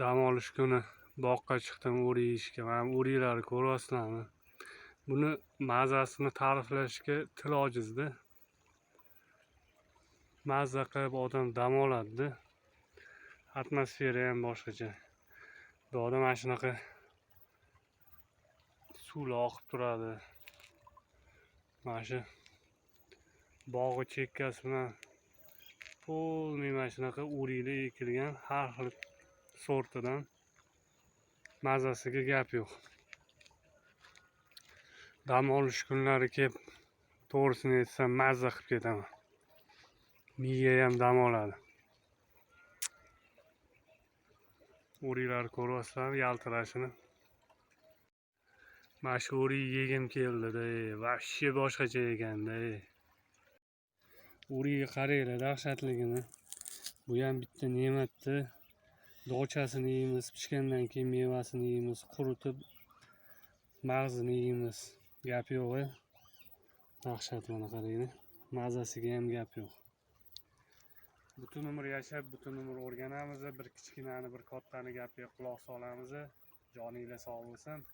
Dam olish kuni boqqa chiqdim o'rik yeyishga. Mana bu o'riklarni ko'ryapsizlarmi? Buni mazasini ta'riflashga til ojizda. Mazza qilib odam dam oladi-da. Atmosfera ham boshqacha. Bu yoqda mana shunaqa suvlar oqib turadi. Mana shu bog'i chekkasi bilan полный mana shunaqa o'riklar ekilgan, har xil sortidan. Mazasiga gap yo'q. Dam olish kunlari kelib, to'g'risini aytsam, mazza qilib ketaman. Miya ham dam oladi. O'riklarni ko'ryapsizlarmi yaltirashini? Mana shu o'rik yegim keldi-da, вообще boshqacha ekanda. O'rikga qaranglar dahshatligini. Bu ham bitta ne'matda. Dochasini yeymiz, pishgandan keyin mevasini yeymiz, quritib mag'zini yeymiz. Gap yo'q. Dahshat, mana qaranglar. Mazasiga ham gap yo'q. Butun umr yashab, butun umr o'rganamiz, bir kichkinani, bir kattani gapiga quloq solamiz. Joninglar sog' bo'lsin.